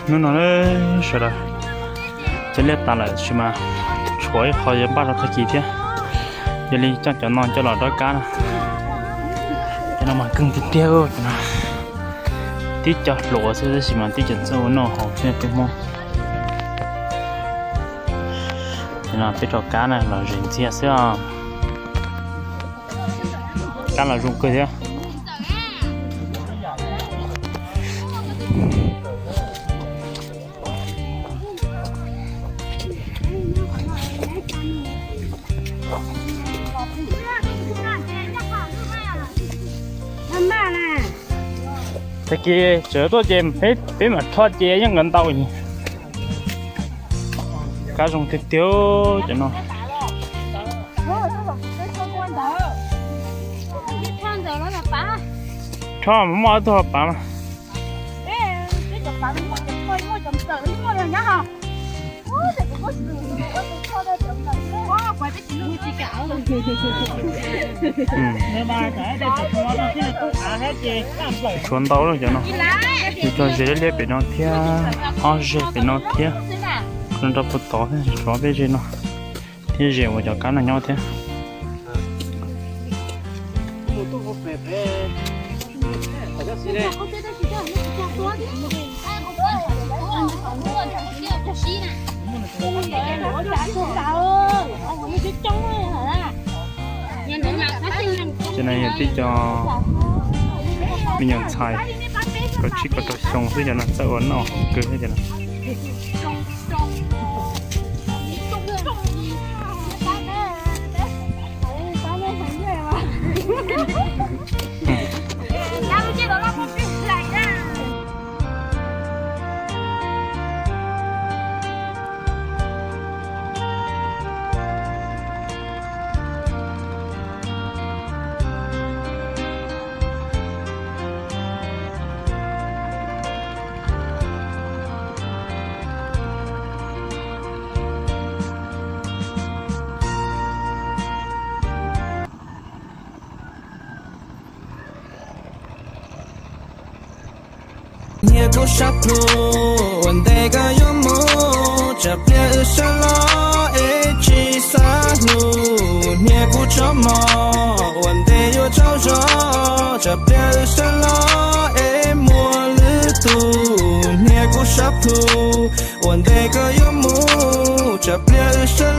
Hnub no sawv daws cov liaj tas lawm tab sis mas tshuav ib qho yuav npaj rau tag kis thiab. Yog li coj cov no coj los dob kab na. Cov no mas keej tiag tiag, cov no tib co hluas xwb tab sis mas tib co txawj ua noj haus thiab peb Hmoob. Cov no peb rau kab na los zem ntxiag xwb os. Kab los zoo kawg thiab. Tag kis tseem tuaj ces peb mam rho ces yeej nkawd ntau. Kab zoo tiag tiag cov no. Rho mas muaj ob tug ho pav mas. Tshuav ntau lawm cov no. Yus cog ze liab liab pem no thiab, ob zeg pem no thiab. Nrog puag tod thiab, tshuav peb zeg no thiab, ze uas cov kab no nyob thiab. Cov no yog tib co me nyuam ntxhais kaum tsib kaum rau xyoo xwb, cov no txawj ua noj kawg thiab cov no. Niag kuj sab plhu, ua ntej koj yuav mus, tsam pliag wb sawv los es tsis xav hlub. Niag kuj tso mov, ua ntej yuav tsaug zog, tsam pliag wb sawv los es muaj lwm tus. Niag kuj sab plhu, ua ntej koj yuav mus, tsam pliag wb sawv